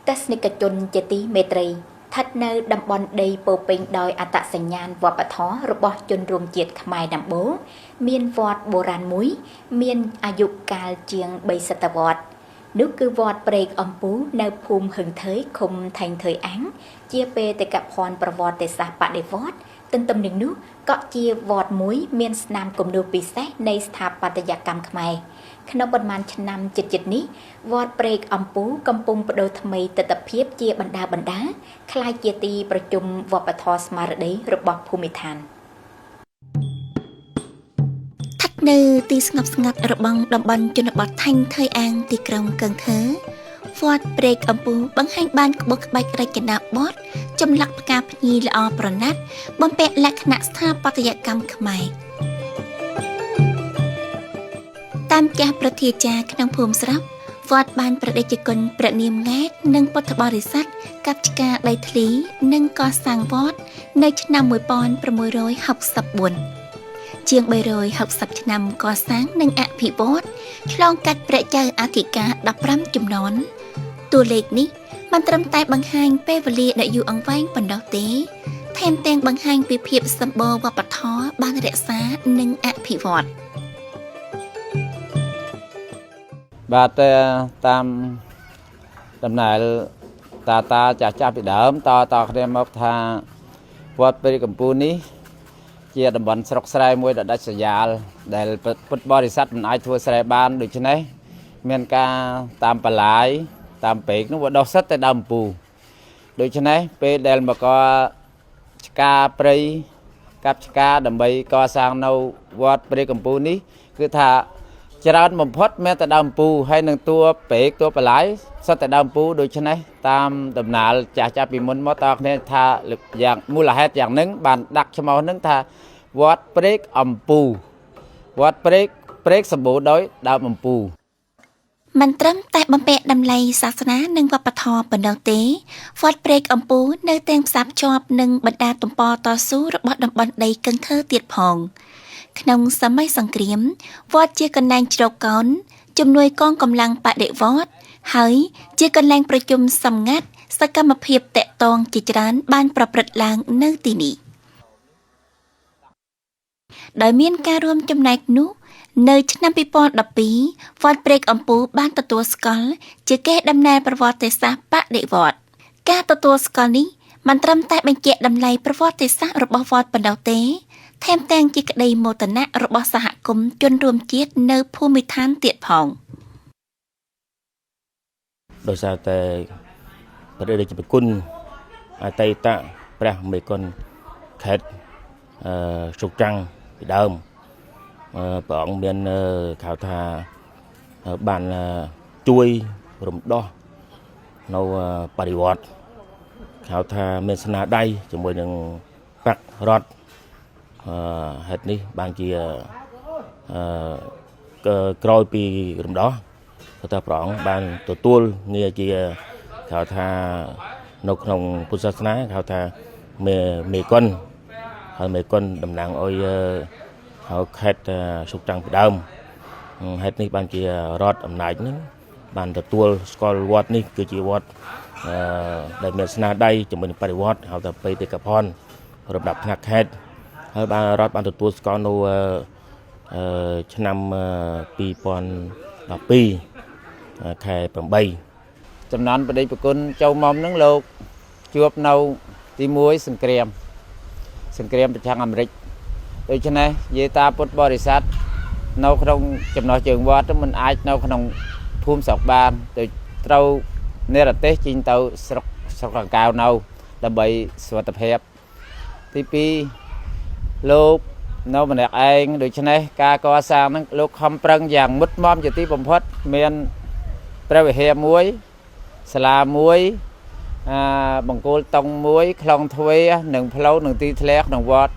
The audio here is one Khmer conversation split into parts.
ទស្សនិកជនជាទីមេត្រីស្ថិតនៅតំបន់ដីពោពេញដោយអត្តសញ្ញាណវប្បធម៌របស់ជនរួមជាតិខ្មែរដាំបូមានវត្តបុរាណមួយ មានអាយុកាលជាង3សតវត្សនោះគឺវត្តព្រែកអំពូនៅភូមិហឹងថើយឃុំថែងថើយអាំងជាបេតិកភណ្ឌប្រវត្តិសាស្ត្របដិវត្តទន្ទឹមនឹងនោះក៏ជាវត្តមួយមានស្នាមគំនូរពិសេសនៃស្ថាបត្យកម្មខ្មែរក្នុងប្រមាណឆ្នាំជិតៗនេះវត្តព្រែកអំពូកំពុងបដូរថ្មីទិដ្ឋភាពជាបណ្ដាបណ្ដាក្លាយជាទីប្រជុំវប្បធម៌ស្មារតីរបស់ភូមិឋានស្ថិតនៅទីស្ងប់ស្ងាត់របស់តំបន់ជនបទថែងថើយអាងទីក្រុងកឹងធើវត្តព្រែកអំពូបង្ហាញបានក្បោះក្បាច់រចនាបថចម្លាក់ផ្កាភ្ញីល្អប្រណិតបំពាក់លក្ខណៈស្ថាបត្យកម្មខ្មែរតាមចាស់ប្រធាចារក្នុងភូមិស្រុកវត្តបានប្រដេជគុណព្រះនាមង៉ែតនិងពុទ្ធបរិស័ទកាប់ឆ្ការដីធ្លីនិងកសាងវត្តនៅឆ្នាំ1664ជាង360ឆ្នាំកសាងនិងអភិវឌ្ឍឆ្លងកាត់ព្រះចៅអធិការ15ជំនាន់តួលេខនេះមិនត្រឹមតែបង្ហាញពេលវេលាដ៏យូរអង្វែងប៉ុណ្ណោះទេថែមទាំងបង្ហាញពីភាពសម្បូរវប្បធម៌បានរក្សានិងអភិវឌ្ឍបាទតាមដំណើរតាតាចាស់ចាស់ពីដើមតតគ្នាមកថាវត្តព្រែកកំពូលនេះជាតំបន់ស្រុកស្រែមួយដ៏ដាច់ស្រយាលដែលពុទ្ធបរិស័ទមិនអាចធ្វើស្រែបានដូច្នេះមានការតាមបលាយតាមពេកនោះវាដោះសិតតែដើមពូដូច្នេះពេលដែលមកឆ្ការព្រៃកាប់ឆ្ការដើម្បីកសាងនៅវត្តព្រែកកំពូលនេះគឺថាច្រើនបំផុតមានតែដើមពូហើយនឹងតួពេកតួបន្លាយសុទ្ធតែដើមពូដូច្នេះតាមដំណើរចាស់ចាស់ពីមុនមកតគ្នាថាយ៉ាងមូលហេតុយ៉ាងហ្នឹងបានដាក់ឈ្មោះហ្នឹងថាវត្តព្រែកអំពូវត្តព្រែកព្រែកសម្បូរដោយដើមអំពូមិនត្រឹមតែបំពាក់តម្លៃសាសនានិងវប្បធម៌ប៉ុណ្ណោះទេវត្តព្រែកអំពូនៅទាំងផ្សារភ្ជាប់នឹងបណ្ដាទំព័រតស៊ូរបស់តំបន់ដីកឹងធើទៀតផងក្នុងសម័យសង្គ្រាមវត្តជាកន្លែងជ្រកកោនជំនួយកងកម្លាំងបដិវត្តហើយជាកន្លែងប្រជុំសម្ងាត់សកម្មភាពតាក់ទងជាច្រើនបានប្រព្រឹត្តឡើងនៅទីនេះដោយមានការរួមចំណែកនោះនៅឆ្នាំ2012វត្តព្រែកអំពូបានទទួលស្គាល់ជាកេរដំណែលប្រវត្តិសាស្ត្របដិវត្តការទទួលស្គាល់នេះមិនត្រឹមតែបញ្ជាក់តម្លៃប្រវត្តិសាស្ត្ររបស់វត្តប៉ុណ្ណោះទេថែមទាំងជាក្តីមោទនៈរបស់សហគមន៍ជនរួមជាតិនៅភូមិឋានទៀតផងដោយសារតែព្រះរាជប្រគុណអតីតព្រះមេគុណខេត្តស្រុកចាំងពីដើមព្រះអង្គមានគេថាបានជួយរំដោះនៅបរិវត្តគេថាមានស្នាដៃជាមួយនឹងបក្សរដ្ឋហេតុនេះបានជាក្រោយពីរំដោះគាត់ថាព្រះអង្គបានទទួលងារជាគេថានៅក្នុងពុទ្ធសាសនាគេថាមេគុណហើយមេគុណតំណាងឲ្យហើយខេត្តស្រុកចាំងពីដើមហេតុនេះបានជារដ្ឋអំណាចហ្នឹងបានទទួលស្គាល់វត្តនេះគឺជាវត្តដែលមានស្នាដៃជាមួយនឹងបរិវត្តហៅថាបេតិកភណ្ឌរំដាប់ថ្នាក់ខេត្តហើយបានរដ្ឋបានទទួលស្គាល់នៅឆ្នាំ2012ខែ8ចំនួនបដិប្រគុណចូលមកនឹងលោកជួបនៅទី1សង្គ្រាមប្រឆាំងអាមេរិកដូច្នេះយាយតាពុទ្ធបរិស័ទនៅក្នុងចំណោះជើងវត្តមិនអាចនៅក្នុងភូមិស្រុកបានទៅត្រូវនិរទេសចេញទៅស្រុកកង្កៅនៅដើម្បីសុវត្ថិភាពទី2លោកនៅម្នាក់ឯងដូច្នេះការកសាងហ្នឹងលោកខំប្រឹងយ៉ាងមុតមមជាទីបំផុតមានព្រះវិហារមួយសាលាមួយបង្គោលតុងមួយខ្លងទ្វារនិងផ្លូវនិងទីធ្លាក្នុងវត្ត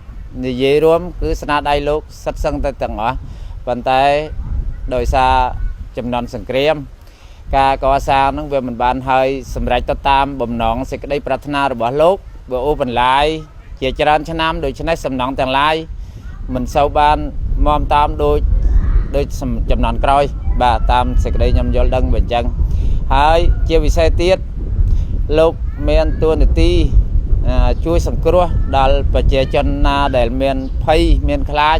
និយាយរួមគឺស្នាដៃលោកសិតសឹងទៅទាំងអស់ប៉ុន្តែដោយសារចំនួនសង្គ្រាមការកសាងហ្នឹងវាមិនបានហើយសម្រេចទៅតាមបំណងសេចក្តីប្រាថ្នារបស់លោកវាអូបន្លាយជាច្រើនឆ្នាំដូច្នេះសំណងទាំងឡាយមិនសូវបានមមតាមដូចចំនួនក្រោយបាទតាមសេចក្តីខ្ញុំយល់ដឹងវាអញ្ចឹងហើយជាពិសេសទៀត លោកមានតួនាទីជួយសង្គ្រោះដល់ប្រជាជនណាដែលមានភ័យមានខ្លាច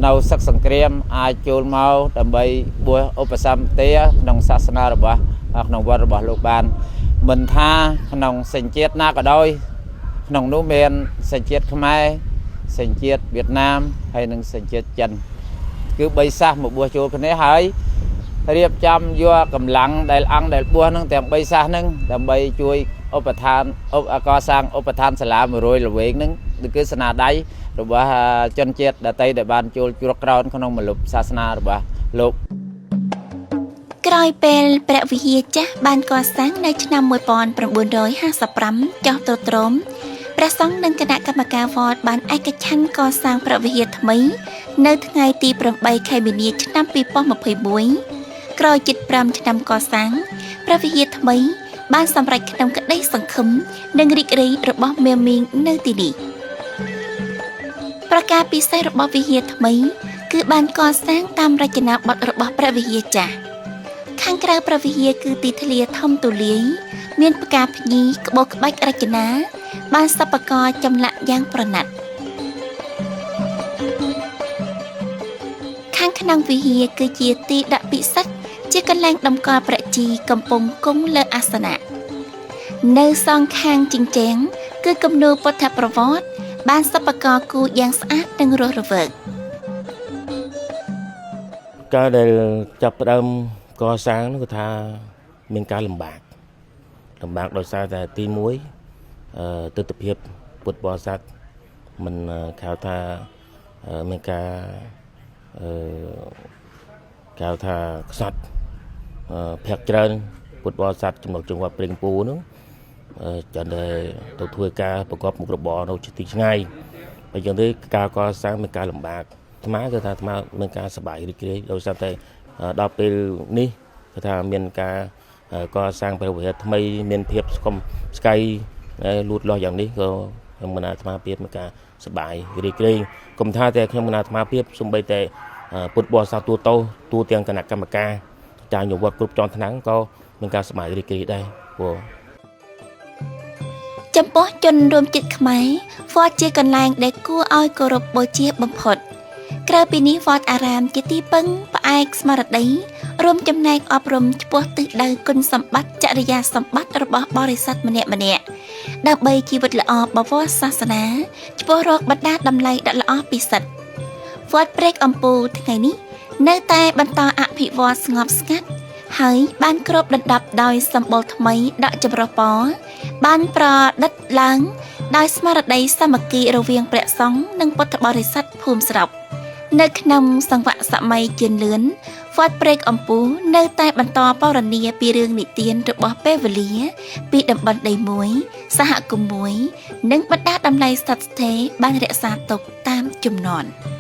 នៅសឹកសង្គ្រាមអាចចូលមកដើម្បីបួសឧបសម្បទាក្នុងសាសនារបស់ក្នុងវត្តរបស់លោកបានមិនថាក្នុងសញ្ជាតិណាក៏ដោយក្នុងនោះមានសញ្ជាតិខ្មែរសញ្ជាតិវៀតណាមហើយនិងសញ្ជាតិចិនគឺបីសាសមកបួសចូលគ្នាហើយរៀបចំយកកម្លាំងដែលអង្គដែលបួសហ្នឹងទាំងបីសាសហ្នឹងដើម្បីជួយឧបឋានកសាងឧបឋានសាលា100ល្វែងហ្នឹងគឺស្នាដៃរបស់ជនជាតិដទៃដែលបានចូលជ្រកក្រោនក្នុងមលុបសាសនារបស់លោក ក្រោយពេលព្រះវិហារចាស់បានកសាងនៅឆ្នាំ1955ចុះទ្រុឌទ្រោមព្រះសង្ឃនិងគណៈកម្មការវត្តបានឯកច្ឆន្ទកសាងព្រះវិហារថ្មីនៅថ្ងៃទី8ខែមីនាឆ្នាំ2021ក្រោយជិត5ឆ្នាំកសាងព្រះវិហារថ្មីបានសម្រេចក្នុងក្តីសង្ឃឹមនិងរីករាយរបស់មេមីងនៅទីនេះប្រការពិសេសរបស់វិហារថ្មីគឺបានកសាងតាមរចនាបថរបស់ព្រះវិហារចាស់ខាងក្រៅព្រះវិហារគឺទីធ្លាធំទូលាយមានផ្កាភ្ញីក្បូរក្បាច់រចនាបានសិប្បករចម្លាក់យ៉ាងប្រណិតខាងក្នុងវិហារគឺជាទីដាក់ពិសិដ្ឋជាកន្លែងតម្កល់ព្រះជីកំពុងគង់លើអាសនៈនៅសងខាងជញ្ជាំងគឺគំនូរពុទ្ធប្រវត្តិបានសិប្បករគូរយ៉ាងស្អាតនិងរស់រវើក ការដែលចាប់ផ្ដើមកសាងនោះគឺថាមានការលំបាកដោយសារតែទី1ទិដ្ឋភាពពុទ្ធបរិស័ទមិនគេហៅថាមានការគេហៅថាខ្សត់ភាគច្រើនពុទ្ធបរិស័ទចំណុចចង្វាត់ព្រេងពូហ្នឹងចាំតែទៅធ្វើការប្រកបមុខរបរនៅទីឆ្ងាយបើយ៉ាងនេះការកសាងមានការលំបាកអាត្មាគឺថាអាត្មាមានការសប្បាយរីករាយដោយសារតែដល់ពេលនេះគឺថាមានការកសាងព្រះវិហារថ្មីមានភាពស្គមស្កៃលូតលាស់យ៉ាងនេះក៏ខ្ញុំមិនអាត្មាភាពមានការសប្បាយរីករាយកុំថាតែខ្ញុំមិនអាត្មាភាពសូម្បីតែពុទ្ធបរិស័ទទូទៅទូទាំងគណៈកម្មការចាញវត្តគ្រប់ជាន់ថ្នាក់ក៏មានការសប្បាយរីករាយដែរព្រោះ ចំពោះជនរួមជាតិខ្មែរវត្តជាកន្លែងដែលគួរឲ្យគោរពបូជាបំផុតក្រៅពីនេះវត្តអារាមជាទីពឹងផ្អែកស្មារតីរួមចំណែកអប់រំឆ្ពោះទិសដៅគុណសម្បត្តិចរិយាសម្បត្តិរបស់បរិស័ទម្នាក់ៗដើម្បីជីវិតល្អបវរសាសនាឆ្ពោះរកបណ្ដាតម្លៃដ៏ល្អពិសិដ្ឋវត្តព្រែកអំពូថ្ងៃនេះនៅតែបន្តអភិវឌ្ឍស្ងប់ស្ងាត់ហើយបានគ្របដណ្ដប់ដោយសម្បុរថ្មីដកចម្រុះពណ៌បានប្រឌិតឡើងដោយស្មារតីសាមគ្គីរវាងព្រះសង្ឃនិងពុទ្ធបរិស័ទភូមិស្រុកនៅក្នុងសង្វាក់សម័យជឿនលឿនវត្តព្រែកអំពូនៅតែបន្តពណ៌នាពីរឿងនិទានរបស់ពេលវេលាពីតំបន់ដីមួយសហគមន៍មួយនិងបណ្ដាតម្លៃស្ថិតស្ថេរបានរក្សាទុកតាមជំនាន់។